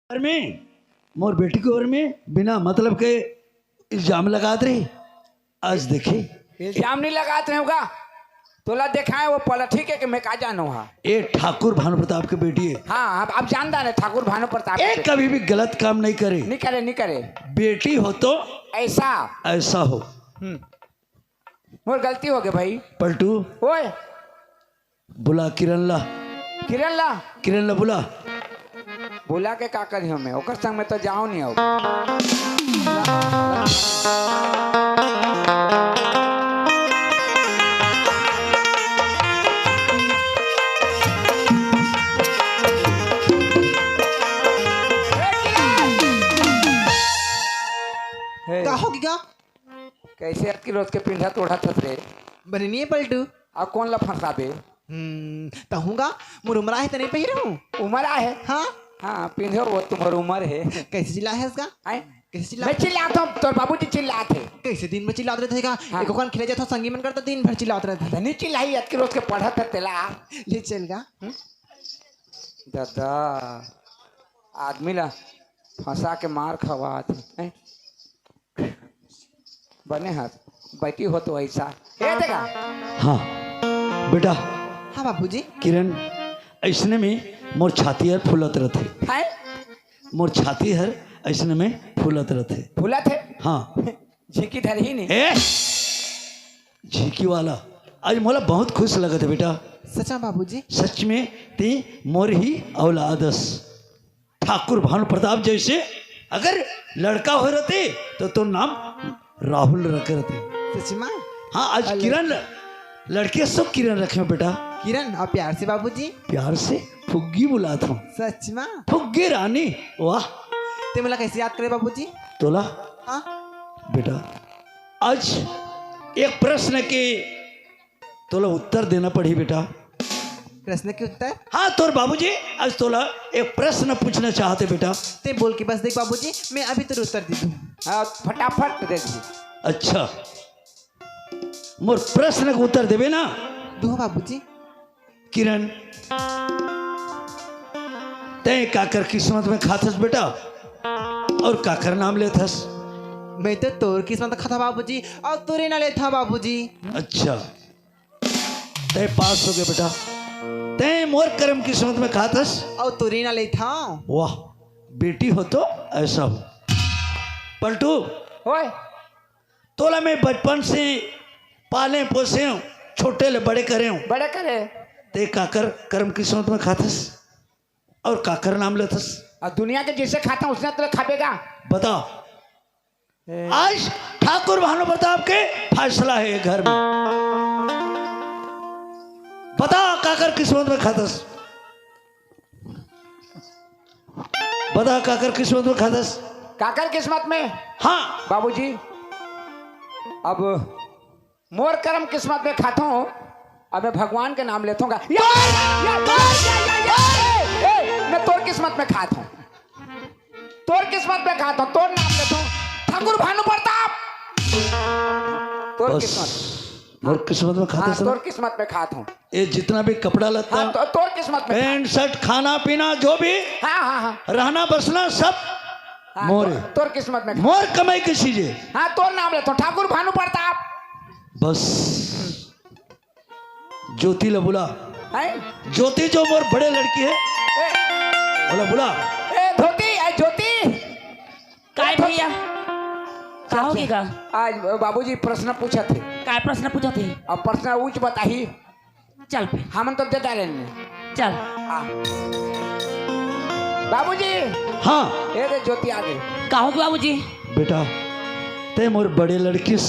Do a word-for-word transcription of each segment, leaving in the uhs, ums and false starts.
घर में, मोर बेटी के ओर में बिना मतलब के इल्जाम लगात रही। आज देखी। इल्जाम नहीं लगात रहे होगा। तोला देखाए वो पलठी के, के मैं का जानो हा। ए ठाकुर भानु प्रताप के बेटी है। हाँ, अब, अब जानदा ने ठाकुर भानु प्रताप के ए बेटी। कभी भी गलत काम नहीं करे। नहीं करे, नहीं करे। बेटी हो तो ऐसा। ऐसा हो। हम्म। मोर गलती हो गई भाई। पलटू। ओए। बुला किरण ला। किरण ला। किरण ला बुला। बुला के का करियो मैं? ओकर संग में तो जाओ नहीं हो। हे। का हो गया? कैसे अतकी रोज के पिंधा तोड़त हस रे? बने नहीं है पलटू। अब कौन ला फंसाबे? हम्म, तहूँगा, मोर उमर आहे त नहीं पहिरहूँ। उमर आहे? हाँ। हाँ, पिंधो वो तुम्हार उमर है। कैसे चिल्ला है इसका? आए? कैसे चिल्ला? मैं चिल्लात हूँ, तोर बाबूजी चिल्लात है। कैसे दिन में चिल्लात रहते का? हाँ। एको कान खिले जात हो, संगी मन करता दिन भर चिल्लात रहते। नहीं चिल्लाई, अतकी रोज के पढ़त है तेला। ले चल गा। हम्म? दादा, आदमी ला फंसा के मार खवात है। बने हाथ बैठी हो तो ऐसा। ए देखा। हाँ बेटा। हाँ बाबूजी। किरण, ऐसने में मोर छाती हर फूलत रहथे। हाय। मोर छाती हर ऐसने में फूलत रहथे। फूलत है? हाँ। झींकी धरही नहीं। ए, झींकी वाला, आज मोला बहुत खुश लगत है बेटा। सच में बाबूजी? सच में, ते मोर ही औलाद अस। ठाकुर भानु प्रताप जैसे अगर लड़का हो रहते तो तोर नाम राहुल रखे रहते। सच में? हाँ, आज हेलो। किरण ल-, लड़की सब किरण रखे हो बेटा। किरण, और प्यार से बाबूजी? प्यार से फुग्गी बुलात हूँ। सच में? फुग्गी रानी, वाह। ते मोला कैसे याद करे बाबूजी? तोला? हाँ। बेटा, आज एक प्रश्न के तोला उत्तर देना पड़ही बेटा। प्रश्न के उत्तर? हाँ, तोर बाबूजी आज तोला एक प्रश्न पूछना चाहते बेटा। ते बोल के बस देख बाबूजी, मैं अभी तोर उत्तर दे दूँ। हाँ, फटाफट दे दी। अच्छा, मोर प्रश्न के उत्तर देबे ना? दो बाबूजी। किरण, तैं काकर किस्मत में खाथस बेटा, और काकर नाम लेथस? मैं तो तोर किस्मत खाता बाबूजी, और तोरे ना लेथा बाबूजी। अच्छा, तैं पास हो गया बेटा। तैं मोर करम किस्मत में खाथस। और तोरे ना लेथा। वाह, बेटी हो तो ऐसा हो। पलटू। ओए। तोला मैं बचपन से पाले पोसे हूँ, छोटे ले बड़े करे हूँ। बड़े करे। तैं काकर करम किस्मत में खाथस और काकर नाम लेथस? और दुनिया के जैसे खाता उसने तो खाबेगा। बता। ए। आज ठाकुर भानु प्रताप के फैसला है ये घर में। बता काकर किस्मत में खाथस? बता काकर किस्मत में खाथस? काकर किस्मत में? हाँ। बाबूजी, अब मोर करम किस्मत में खाथों, अब मैं भगवान के नाम लेथों गा। या, या, या, ए, ए, मैं तोर किस्मत में खाथों। तोर किस्मत में खाथों, तोर नाम लेथों। ठाकुर भानु प्रताप। तोर बस, किस्मत। मोर किस्मत में खाथस हाँ, ना? तोर किस्मत में खाथों। ये जितना भी कपड़ा लत्ता, हाँ, तो, तोर किस्मत में पैंट शर्ट, खाना पीना, जो भी हाँ, हाँ, हाँ। रहना बसना सब हाँ, मोरे। तो, तोर किस्मत में। मोर कमाई के चीज है। हाँ, तोर नाम लेथों, ठाकुर भानु प्रताप। बस। ज्योति ला बुला। हैं? ज्योति जो मोर बड़े लड़की है। ए, बोला बुला। ए, धोती, ए, ज्योति। काय भैया? का होगे का? आज बाबूजी प्रश्न पूछत हे। काय प्रश्न पूछत हे? अब प्रश्न ऊंच बताही। चल फिर। हमन तो दे डारेन। चल। आ। बाबूजी। हाँ। ए दे ज्योति आगे। का होगे बाबूजी? बेटा, तैं मोर बड़े लड़किस,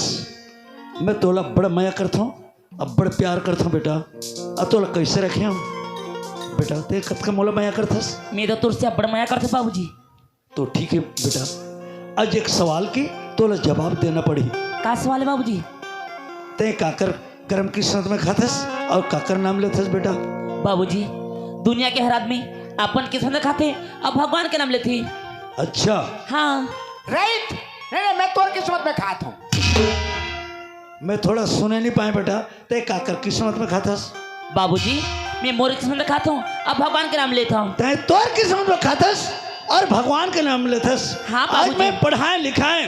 मैं तोला बड़ मया करथों, अब्बड़ प्यार करथों बेटा। अब तोला कैसे रखे हम? बेटा, तैं कतका मोला मया करथस? मैं तो तोर से अब्बड़ मया करथों बाबूजी। तो ठीक है बेटा, आज एक सवाल के तोला जवाब देना पड़ही। का सवाल है बाबूजी? तैं काकर करम किस्मत में खाथस और काकर नाम लेथस बेटा? बाबूजी, दुनिया के हर आदमी अपन किस्मत में खाथे और भगवान के नाम लेथे। अच्छा। हाँ। राइट। नहीं, नहीं, मैं तोर किस्मत में खाथों। मैं थोड़ा सुने नहीं पाए बेटा, तैं काकर किस्मत में खाथस? बाबूजी, मैं मोर किस्मत में खाथों, अब भगवान के नाम लेथों। तैं तोर किस्मत में खाथस? अउ भगवान के नाम लेथस। हाँ, आज बाबूजी। मैं पढ़ाएं लिखाएं,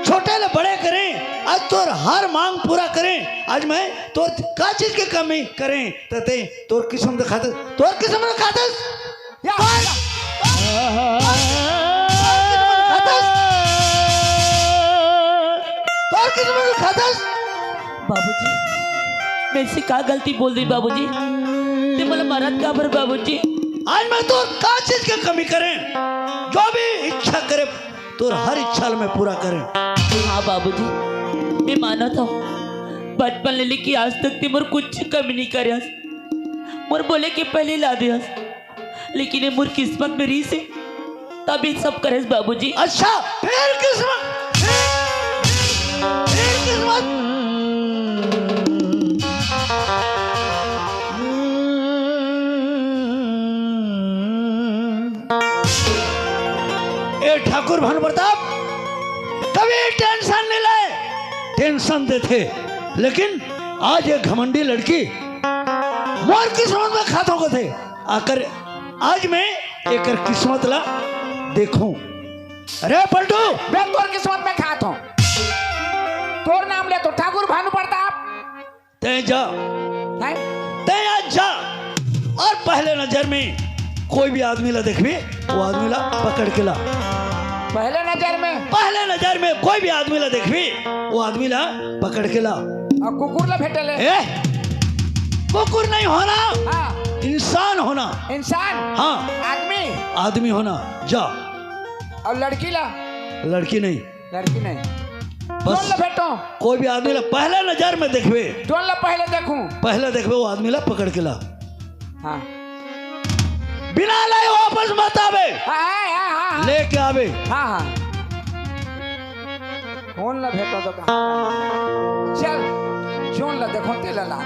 छोटे ले बड़े करें, आज तोर हर मांग पूरा करें। आज मैं तोर का चीज के कमी करें, त तें तोर किस्मत दिखाथस, तोर किस्मत दिखाथस। या, या। तोर किस्मत दिखाथस। बाबूजी, मैं से का गलती बोल देंव बाबूजी? तें मोला मारत काबर बाबूजी? आज मैं तोर का चीज के कमी करें, जो भी इच्छा करे, तोर हर इच्छा ल मैं पूरा करें। हाँ बाबूजी, मैं मानत हंव, बचपन ले लेके आज तक तें मोर कुछ कमी नइ करे हस, मोर बोले के पहले ला दे हस। लेकिन ये मोर किस्मत में रहिस हे, तब ये सब करे हस बाबूजी। अच्छा, फेर किस्मत, फेर किस्मत। ए ठाकुर भानु प्रताप, कभी tension नइ लाय, tension देथे, लेकिन आज ये घमंडी लड़की मोर किस्मत में खातो कथे। आकर आज मैं एकर किस्मत ला देखूं। अरे पलटू, मैं तोर किस्मत में खात हंव। तोर नाम ले तो ठाकुर भानु प्रताप। तें जा, हैं? तें आज जा अउ पहले नजर में कोई भी आदमी ला देखबे, वो आदमी ला पकड़ के ला। पहले नजर में? पहले नजर में कोई भी आदमी ला देखबे, वो आदमी ला पकड़ के ला। अउ कुकुर ला भेटे ले? ए, कुकुर नहीं होना, हाँ। इंसान होना। इंसान? हाँ। आदमी? आदमी होना। जा। अउ लड़की ला? लड़की नहीं। लड़की नहीं। बस। जोन ला भेटो। कोई भी आदमी ला पहले नजर में देखबे। जोन ला पहले देखूं। पहले देखबे, वो आदमी ला पकड़ के ला। हाँ। बिना लाए वापस मत आबे। हाँ, हाँ, हाँ, हाँ। लेके आबे। हाँ, हाँ। जोन ला भेटो तो कहाँ? चल, जोन ला देखो, तेला ला।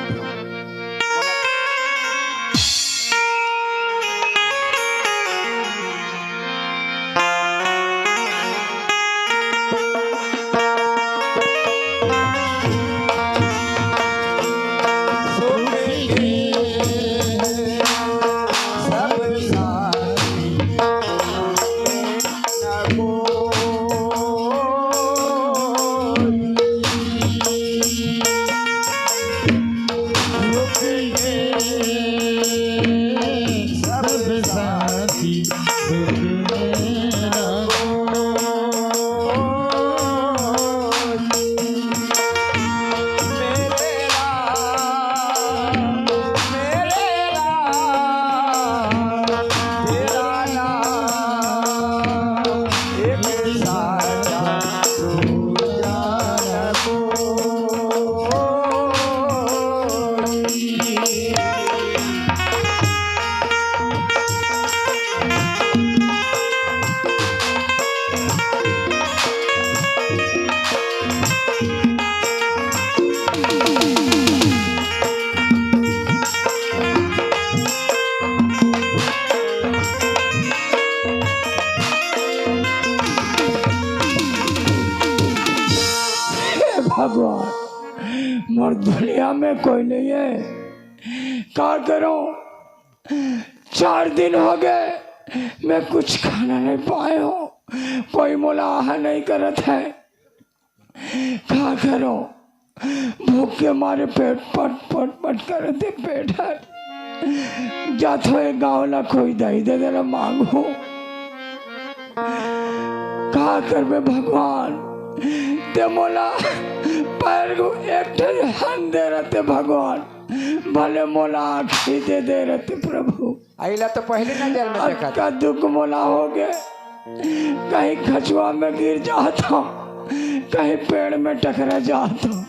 हे भगवान, मोर दुनिया में कोई नहीं है, का करूं? चार दिन हो गए, मैं कुछ खाना नहीं पाए हंव, कोई मोला आह नहीं करत है। का करो, भूख के मारे पेट पट पट पट करत हे, पेट हर। जाथो एक गांव ला कोई दई दे देला मांगो। का करबे भगवान, तें मोला पैर को एक ठन हन दे रहते भगवान, भले मोला आँखी दे दे रहते प्रभु। अइला तो पहली नजर में देखा था। अतका दुख मोला हो गे, कहीं खचवा में गिर जात हंव, कहीं पेड़ में टकरा जात हंव।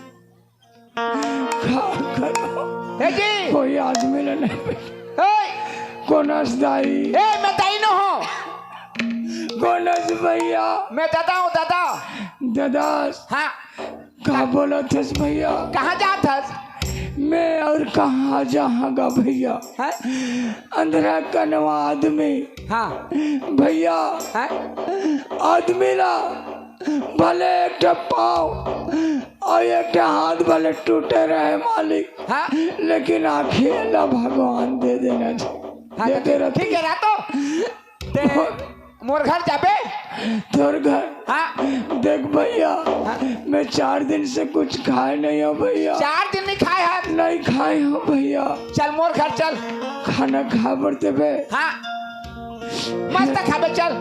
का करो? हे जी। कोई आदमी ला नहीं मिले। हे। कोन अस दाई? ए, मैं दाई नो हंव। कोन अस भैया? मैं दादा हंव, दादा। दादा। हाँ। का बोलत हस भैया? कहाँ जात हस? मैं अउ कहाँ जाहूँ गा भैया? हैं? अंधरा कनवा आदमी। हाँ। भैया, हैं? आदमी ला भले एक ठा पाँव अउ एक ठा हाथ भले टूटे रहे मालिक, हाँ। लेकिन आँखी ला भगवान दे देना चाहिए। हाँ, दे तो दे ठीक, रहती। ठीक है ना तो। दे। मोर घर जाबे? तोर घर? हाँ। देख भैया, हाँ। मैं चार दिन से कुछ खाए नहीं हूँ भैया। चार दिन नहीं खाए हस? नहीं खाए हूँ भैया। चल मोर घर चल। खाना खा बर देबे? हाँ। मस्त खाबे, चल।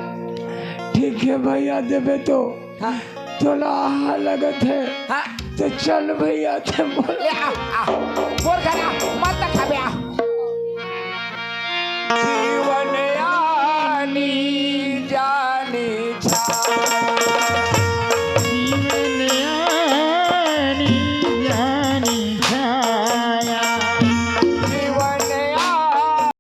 ठीक है भैया, देबे तो। हाँ। तोला आहा लगत है। हाँ। तो चल भैया, ते मोर ले आ, आ। मोर घर आ, मस्त खाबे आ। जीवन आनी जानी छाया। जीवन आनी जानी छाया। जीवन आ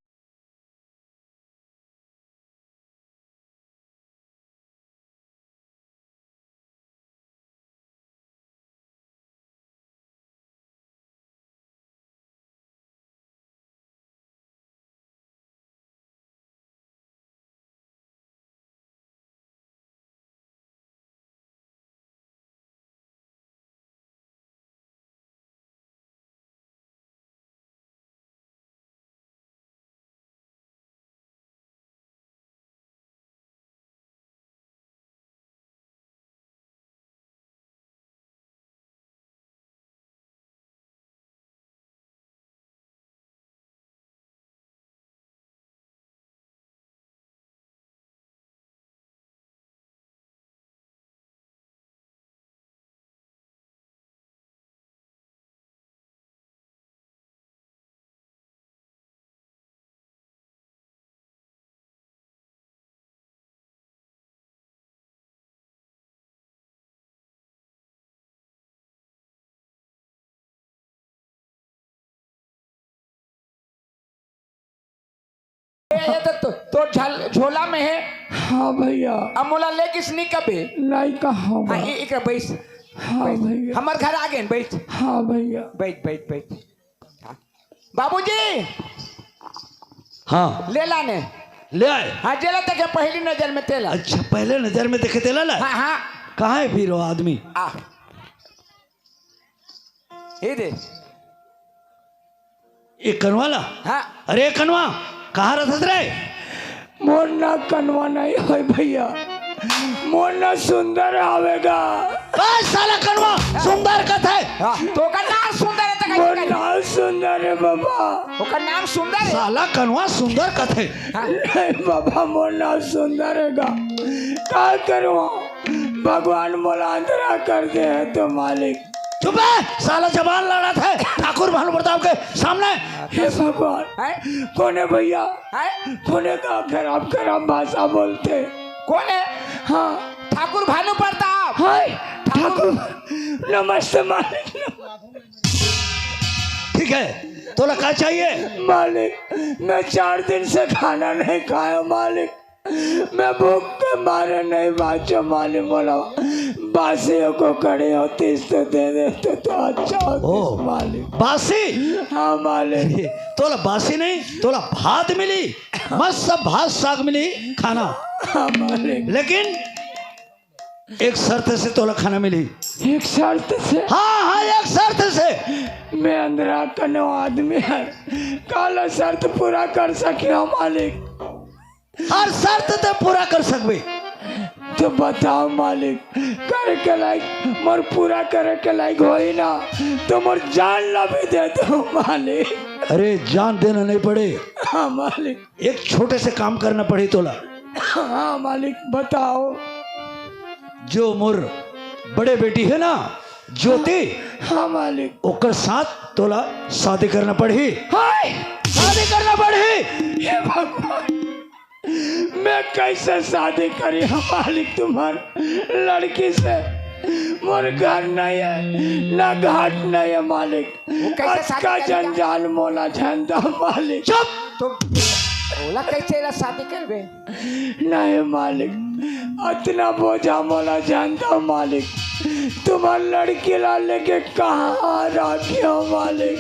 ये तो, तो, तो झल-, झोला में है। हाँ भैया। अब मोला ले किस नहीं कबे? नहीं कहा हाँ, होगा। ए-, एक बैस। हाँ बैस। भैया। हमर घर आ गए, बैस। हाँ भैया। बैस, बैस, बैस। हाँ। बाबूजी। हाँ। ले लाने। ले आए। हाँ, जेला देखे पहली नजर में तेला। अच्छा, पहले नजर में देखे तेला ला? हाँ, हाँ। कहाँ है फिर वो आदमी? आ। ये दे। ये कनवा ला? हाँ। अरे कनवा, कहाँ रहत रे? मोर ना कनवा नहीं होय भैया, मोर ना सुंदर आवेगा। बस साला कनवा, सुंदर कथे। हाँ, तो ओकर नाम सुंदर है, तो मोर कहीं नाम सुंदर है बाबा। ओकर नाम सुंदर है। साला कनवा सुंदर कथे। हाँ। नहीं बाबा, मोर नाम सुंदर है गा। का करूँ? भगवान मोला अंधरा कर दे है तो मालिक। चुप है, साला जबान लड़त है ठाकुर भानु प्रताप के सामने। हे भगवान, हैं? कोने भैया? हैं? कोने का खराब खराब भाषा बोलते? कोने? हाँ। ठाकुर भानु प्रताप। हाय, ठाकुर। ठाकुर, नमस्ते मालिक। ठीक है, तोला का चाहिए? मालिक, मैं चार दिन से खाना नहीं खाया मालिक। मैं भूख के मारे नहीं बाँचो मालिक, मोला बासी अउ कोकड़ी होतिस तो दे देते तो अच्छा होतिस ओ, मालिक। बासी? हाँ मालिक। तोला बासी नहीं, तोला भात मिली, मस्त भात साग मिली खाना। हाँ मालिक। लेकिन एक शर्त से तोला खाना मिली। एक शर्त से? हाँ, हाँ, एक शर्त से। मैं अंधरा कनो आदमी है, काला शर्त पूरा कर सकियो मालिक। हर शर्त ते पूरा कर सकबे। तो बताओ मालिक, करे के लायक, मोर पूरा करे के लायक होई ना, तो मोर जान ला भी दे दो मालिक। अरे, जान देना नहीं पड़े। हाँ मालिक। एक छोटे से काम करना पड़े तोला। हाँ मालिक, बताओ। जो मोर बड़े बेटी है ना, ज्योति, हाँ मालिक। ओकर साथ तोला शादी करना पड़ही। हाय, शादी करना पड़ही। हे भगवान, मैं कैसे शादी करी हूँ मालिक तुम्हार लड़की से? मोर घर नहीं है, ना घाट नहीं है मालिक। वो कैसे शादी अतका करेगा? जंजाल मोला झंदा मालिक। चुप! तो ओला कैसे ला शादी करबे? नहीं मालिक, अतना बोझा मोला झंदा मालिक। तुम्हार लड़की ला लेके कहाँ राखियो मालिक?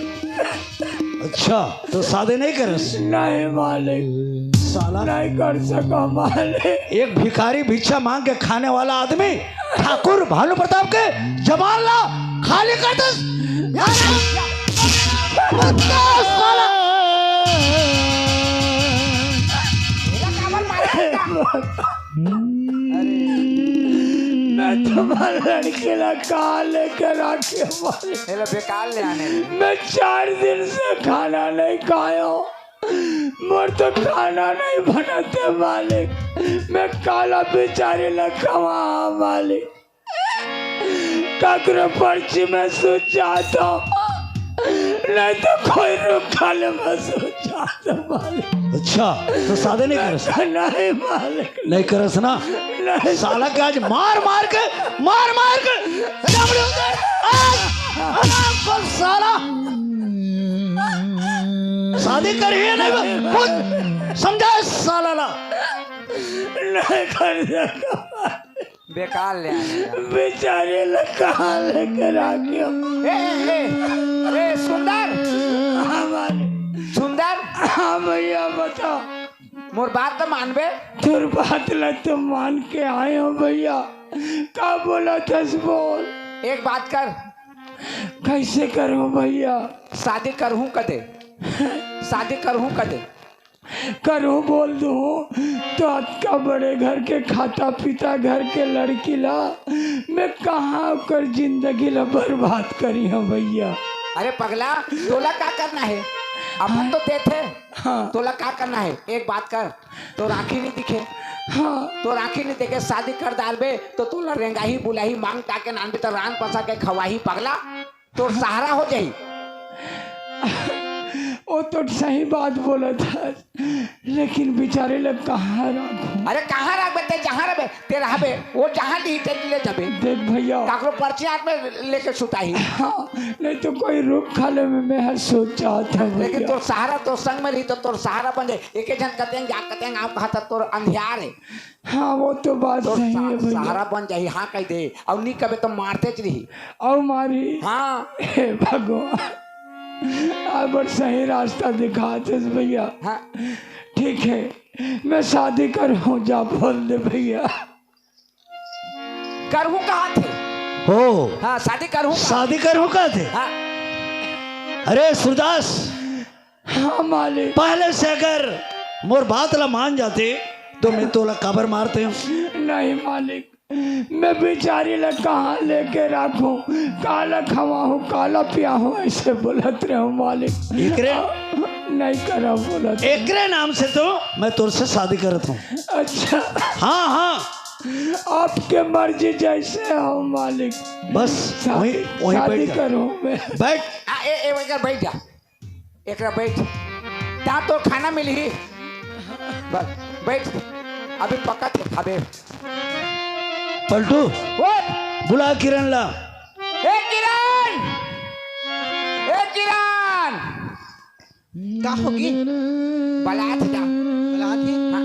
अच्छा, तो शादी नहीं करस? नहीं मालिक, साला। नहीं कर सका मालिक। एक भिखारी भिक्षा मांग के खाने वाला आदमी ठाकुर भानु प्रताप के जबान ला खाली कर दस। यार, कुत्ता साला। मेरा काबर मारा है? तुम्हार लड़की ला कहाँ लेके राखे मालिक? एला बेकार ले आने दे। मैं चार दिन से खाना नहीं खायो, मोर तो खाना नहीं बनते मालिक। मैं काला बेचारी ला खवा मालिक। ककरो पर्ची में सूत जाता, नहीं तो कोई रुख खाले में सूत जाता मालिक। अच्छा, तो शादी नहीं करस? नहीं मालिक। नहीं करस ना? नहीं। साला के आज मार मार के, मार मार के, आज, आज, साला शादी करिए नहीं, पूछ, समझा साला ला। नहीं कर सका। बेकार ले आने। बेचारी ला कहाँ लेके राखे? ए, ए, ए, ए, सुंदर। हाँ मालिक। सुंदर। हाँ भैया, बता। मोर बात तो मानबे। तोर बात ला तो मान के आए हो भैया। का बोला थस बोल। एक बात कर। कैसे करूँ भैया? शादी करहूँ कदे। शादी करहूँ कदे। करो बोल दो, तो अतका बड़े घर के खाता पीता घर के लड़की ला मैं कहाँ ओकर जिंदगी ला बर्बाद करी हूँ भैया। अरे पगला, तोला का करना है? अपन तो देथे। हाँ। तोला का करना है? एक बात कर, तोर आँखी नहीं दिखे। हाँ। तोर आँखी नहीं देखे, शादी कर डालबे तो तोला रेंगाही बुलाही मांग टाके नानबे तो रान पसा के खवाही पगला। तोर सहारा हो जाही। वो तो सही बात बोला था, लेकिन बेचारे लोग कहाँ रखूं? अरे कहाँ रखबे ते, जहाँ रखबे ते रहबे, वो जहाँ दी ते ले जाबे। देख भैया, काकरो पर्ची हाथ में लेके सुताही। हाँ, नहीं तो कोई रुख खाले में मैं हर सोच जाता लेकिन भैया। तोर सहारा तोर संग में रही तो तोर सहारा बन जाए। एक एक जन कतें जा कतें आप कहा था तोर अंधियार है। हाँ, वो तो बात तोर सही है सा-, भैया। सहारा बन जाही, हाँ कह दे, अउ नी कबे तो मारते च रही। अउ मारी। हाँ। हे भगवान, अब सही रास्ता दिखा दे भैया। हाँ। ठीक है, मैं शादी करहूँ, जा बोल दे भैया। करहूँ कहा थे? हो। हाँ, शादी करहूँ कहा शादी करहूँ कहा थे? हाँ। अरे सूरदास, हाँ मालिक। पहले से अगर मोर बात ला मान जाते तो मैं तोला काबर मारते हूँ? नहीं मालिक, मैं बेचारी ला कहाँ लेके रखूं, काला खवाहूं, काला पियाहूं, ऐसे बोलत रहूं मालिक। एकरे? नहीं करा बोलत। एकरे नाम से तो मैं तोर से शादी करत हूँ। अच्छा। हाँ, हाँ। आपके मर्जी जैसे हो मालिक। बस शादी, वहीं, वहीं शादी बैठ जा। करूं मैं। बैठ। आ, ए, ए, एकरा बैठ जा, एकरा बैठ, ता तो खाना मिलही। बस बैठ, अभी पका थे खाबे। पलटू, ओए! बुला किरण ला। ए किरण, ए किरण। का होगी? बलात जा। बलात ही? हाँ।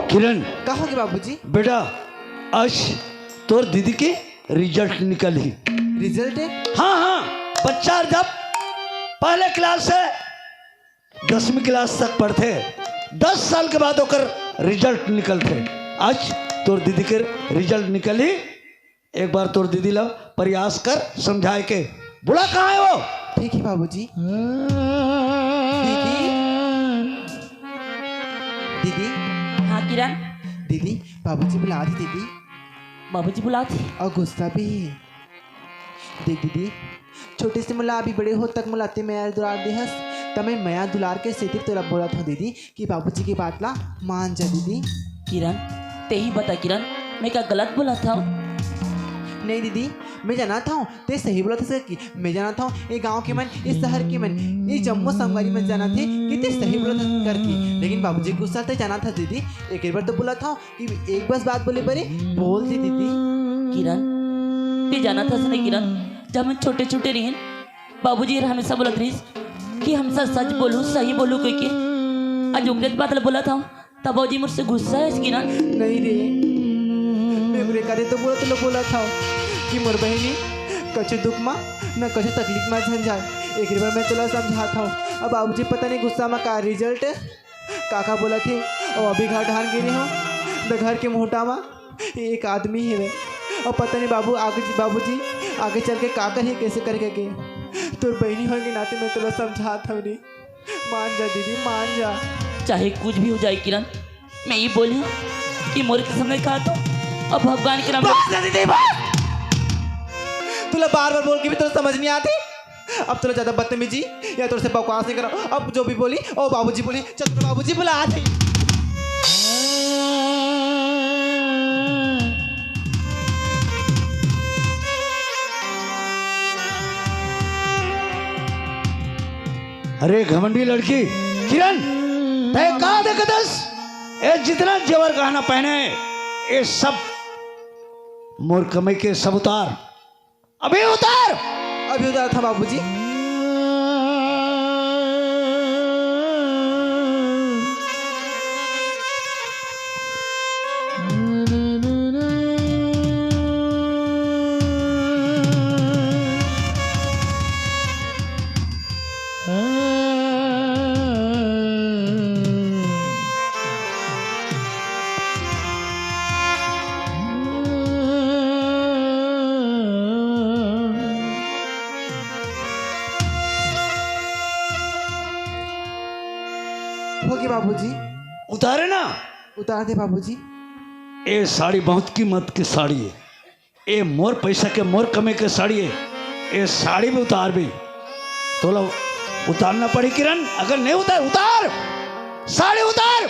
किरण। का होगी बाबूजी? बेटा, आज तोर दीदी के रिजल्ट निकलही। रिजल्ट है? हाँ, हाँ, बच्चा जब पहले क्लास से दसवीं क्लास तक पढ़थे, दस साल के बाद ओकर रिजल्ट निकलथे। आज तोर दीदी के रिजल्ट निकलही, एक बार तोर दीदी ला प्रयास कर समझाए के। बुला, कहाँ है वो? ठीक है बाबूजी। दीदी, दीदी। हाँ किरण। दीदी, बाबूजी बुलात हे दीदी। बाबूजी बुलात हे? अउ गुस्सा भी हे। देख दीदी, छोटे से मोला अभी बड़े हो तक मोला अते मया दुलार देहस, त मैं मया दुलार के सेती तोला बोलत हूँ दीदी, कि बाबूजी के बात ला मान जा दीदी। किरण, तेही बता किरण, मैं का गलत बोलत हव? नहीं दीदी, मैं जानत हव, ते सही बोलत हस कि मैं जानत हव, ये गांव के मन, ये शहर के मन, ये जम्मो संगवारी मन जानत हे कि ते सही बोलत हस करके। लेकिन बाबूजी के गुस्सा ते जानत हस दीदी, एक बार तो बोलत हव कि एक बस बात बोले बरे, बोल दे दीदी। किरण, ते जानत हस नहीं किरण, जब हम छोटे-छोटे रहेन, बाबूजी हर हमेशा बोलत रहिस कि हमेशा सच बोलू, सही बोलू कहिके। आज उंगरत बात ल बोलत हव, तब बाबूजी मोर से गुस्सा हे किरण। नहीं रे, मैं ओकरे करे तो बोलत ल बोलत हव कि मोर बहिनी कछु दुख मा न कछु तकलीफ मा झन जाए। एक बार मैं तोला समझात हव, अब बाबूजी पता नहीं गुस्सा मा का रिजल्ट काका बोलत हे, अउ अभी घर ढान गे रेहेंव, त घर के मोहटा मा एक आदमी हेवय, अउ पता नहीं बाबू आगे, बाबूजी आगे चल के का करही, कैसे करही के। तोर बहिनी होय के नाते मैं तोला समझात हव रे, मान जा दीदी, मान जा। चाहे कुछ भी हो जाए किरण, मैं ये बोली हूँ कि मोर किस्मत ने कहा तो अब भगवान के नाम बस, दीदी, बस। तुला बार बार बोल के भी तोला समझ नहीं आती। अब तोला ज्यादा बदतमीजी या तोर से बकवास नहीं करो। अब जो भी बोली, ओ बाबूजी बोली, चल तोर बाबूजी बुला आते। अरे घमंडी लड़की, किरण, तय का देखतस? ए जितना जेवर गहना पहने हे, ए सब मोर कमई के, सब उतार। अभी उतार। अभी उतार था बाबूजी। होगे बाबूजी। उतारे ना। उतार दे बाबूजी। ए साड़ी बहुत कीमत के साड़ी हे। ए मोर पैसा के, मोर कमे के साड़ी हे। ए साड़ी भी उतार भी। तोला उतारना पड़ी किरण, अगर नहीं उतार, उतार। साड़ी उतार।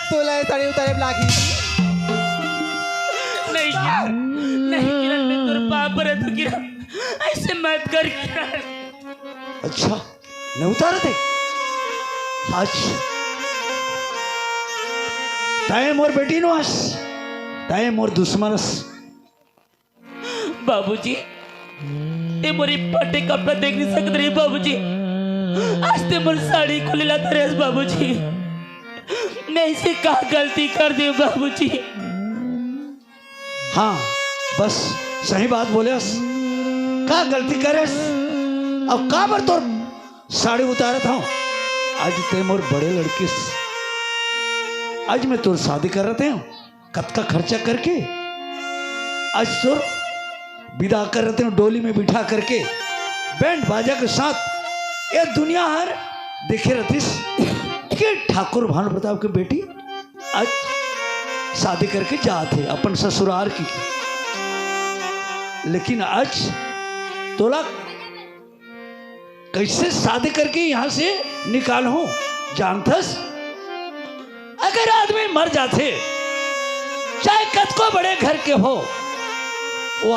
तोला ये साड़ी उतारे लागही। नहीं किरण, नहीं किरण, मैं तोर पाँव परत हूँ किरण, ऐसे मत कर किरण। अच्छा, नहीं उतारत हे? आज तय मोर बेटी नो हस, तय मोर दुश्मन हस। बाबूजी, ते मोर फटे कपड़ा देख नहीं सकत रहे बाबूजी। आज ते मोर साड़ी खुले ला धरे हस बाबूजी। मैं ऐसे का गलती कर दी बाबूजी? हाँ, बस सही बात बोले हस। का गलती करे हस? अब काबर तोर साड़ी उतारत हूँ? आज ते मोर बड़े लड़की हस। आज मैं तोर शादी करत हूँ। कतका खर्चा करके आज तोर विदा करत हूँ, डोली में बिठा करके, बैंड बाजा के साथ। ये दुनिया हर देखे रहतिस कि ठाकुर भानु प्रताप के बेटी आज शादी करके जात हे अपन ससुरार की। लेकिन आज तोला कैसे शादी करके यहाँ से निकालहूँ, जानथस? अगर आदमी मर जाथे, चाहे कतको बड़े घर के हो,